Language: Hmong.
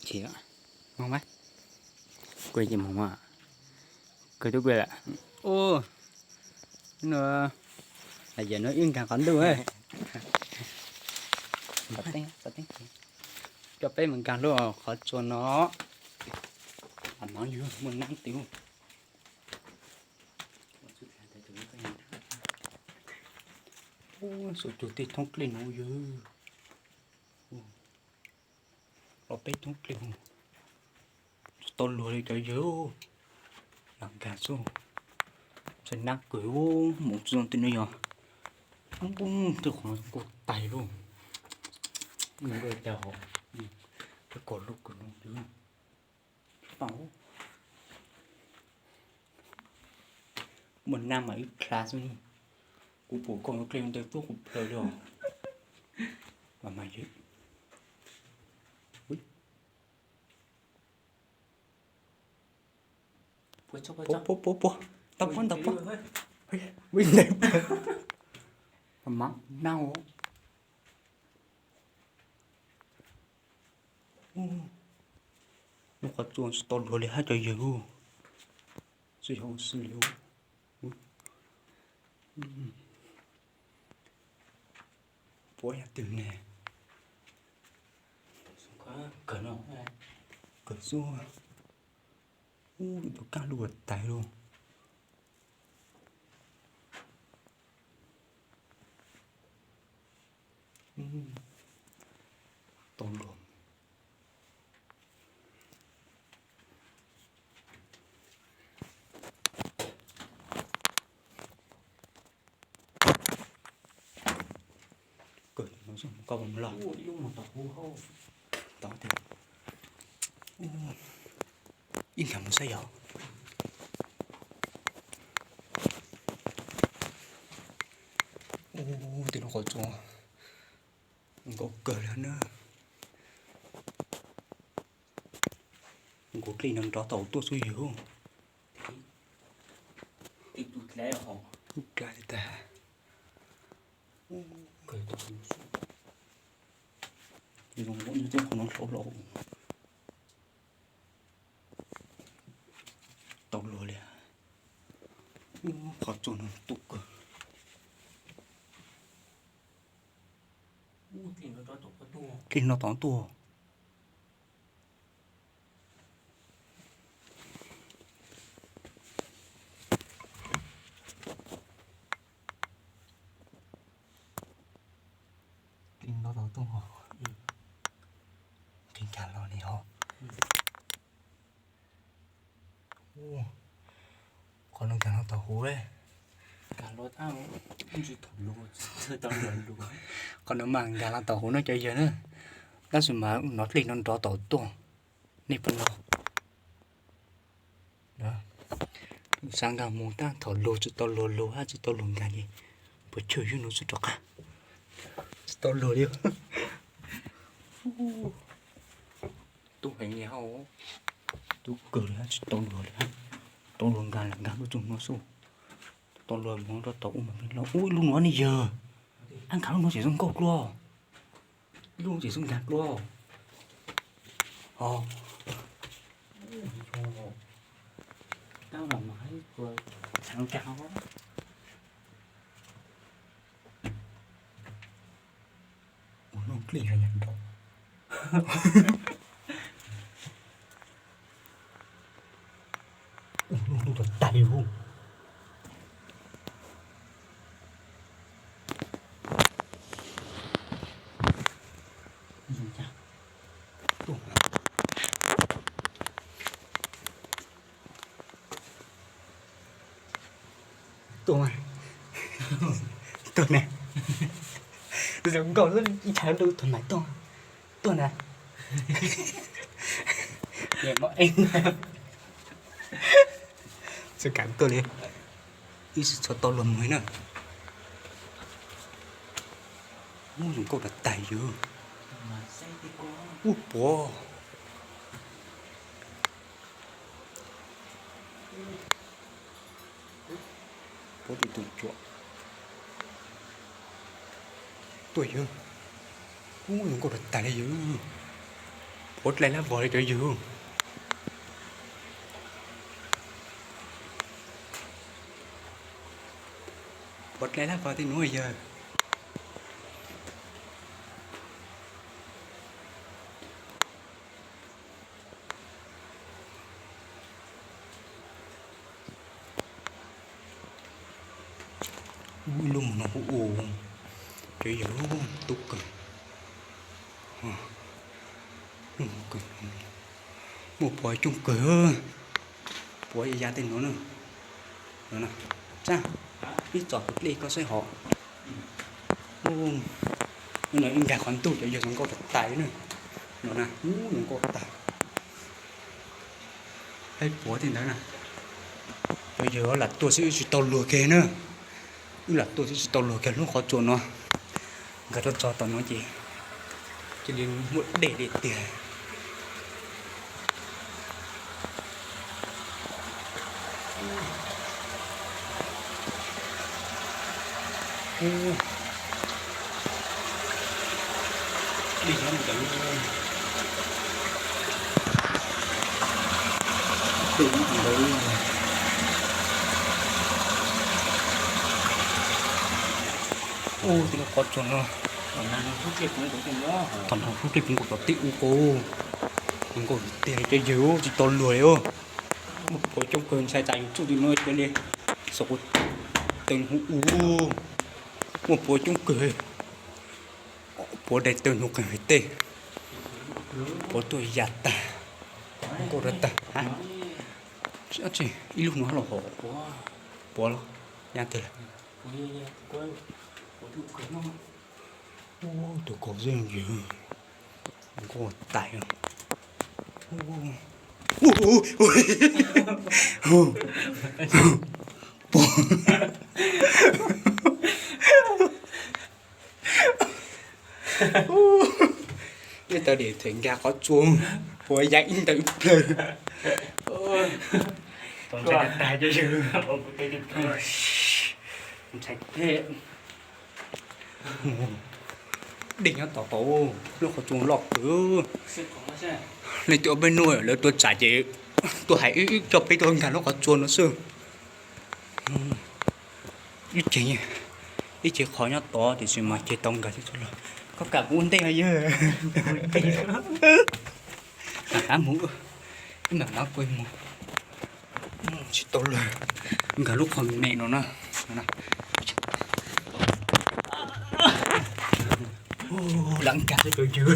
Chim, moog mas. Kuj ces moog mas. Kuj tub kuj lawm. Ub, no, yam no wb nkaag qhov ntuj. Coj peb mus nkaag lub qhov tsua no. Muaj naab twg. Ub, xuas cuag tej thoob dlej no yawg. Los peb thoob dlej, tsis tau luag li cov yawg. Lam nkaag xwb, txhaj nab kawg. Mus txog tej no yog, tej qhov no kuj taig lawm. Nws nkaus tag hov, tej kom lug kawg no yawg. Muaj nab mas wb dlha xwb. Kuv pum koj dlej ntawd tuab kuv plhaws li os. Mas mas yawg. Puab puab puab, tau puab ntau puab. Mas mas nab os. Lub qhov tsua tsis tau luag li hab cov yawg. Tsis yog ua si li. Puab yog twg ne? Kawg xwb. Ub, tus kaaj lug tag lug. Tau luag. Kawg no koj los. Tau tiag. Ib nkaag mus saib yog. Ub, tej lub qhov tsua nkaus kawg li na. Nkaus dlej no nrov tau tuaj xwb yawg. Dlej tag. Zoo nkaus tej qhov no hlauv hlauv. Tau luag li. Qhov tsua no tuaj kawg. Dlej no tod tuaj. Dlej no tod tuaj. Dlej nkaag los li os. Qhov no nkaag los tau huv. Qhov no mas nkaag los tau huv no cov yawg na. Tab sis mas nov dlej no nrov tau tuaj. Nej puas nov? Xav nkaag mus tab thaum lug tsis tau luag lug hab tsis tau luag nkaag ces puas tsawg yug no tsis rov qab. Tsis tau luag li. Tub heev li hab. Tub kawg li hab tsis tau luag li hab. Tau luag nkaag lam nkaag lub tsoog no xwb. Tau luag mus rau tau ub mas pheej loj. Ub, lub nuav ne yawg. Ab, nkaag lub nuav ces zoo nkauj dlua. Lub ces zoo nkaag dlua. Os. Tab mas mas ua txhav nkaag. Ua lub dlej no yog nrov. Ua lub ntuj tag tag li. Tuaj, tuaj na. Zoo nkauj xwb, ib txhia lub tuag mas tuaj, tuaj na. Tsis kam tuaj li, ib txhia tau luag mus na. Ub, zoo nkauj tag tag yawg. Ub, puav. Puav tus tus cuam. Tuaj yawg. Ub, zoo nkauj tag tag li yawg. Puav dlai lab vog li cov yawg. Puav dlai lab vog tej nuav yawg. Ib lub no hu ua, cov yawg, tub kawg. Muaj puav coob kawg. Puav ya tej nuav na. Tsab, ib txom kuv dlej koj saib hov. Ub, no ib nkag qhov ntuj cov yawg zoo nkauj tas tas na. No na, zoo nkauj tag. Peb puav tej ntawd na, cov yawg lam tuaj xwb wb tsis tau luag kiag na. Wb lam tuaj xwb tsis tau luag kiag lub qhov tsua no. Nkag rau txog tom no ces cia li muaj dej li tiag. Ub, tej lub qhov tsua no, qhov no lub dlej puv nkaus tod tib ub ko, nkaus tiag li cov yawg, tsis tau luag li. Muaj puav coob kawg, ntshai tsam yus tsuj tim no cov li xav kuv teev hu ub. Muaj puav coob kawg, puav dai tawg hnub qeeg hais tej, puav tuaj ya tag, nkauj rau tag. Ib lub no los hov, puav los ya tag lawm. Tus kaus xwb yawg, nkauj tas. Ib tau diam thaum nkag qhov tsua, puav ya ib ntawm ib plawg. Ntshai tag, ntshai tag. Dej nyob tom tod, lub qhov tsua loj kawg. Leej twg ua peb nuj lawv tuaj tsam ces tuaj hais wb, wb coj peb tuaj nkag lub qhov tsua no xwb. Ib ce, ib ce qhov nyob tod tiam sis mas ces tau nkag thiab los. Koj kam kuv ua ntej os yawg? Mam qab mus, ib mam qab kuj mus. Tsis tau luag, nkag lub qhov me no na. Lam nkag xwb cov yawg.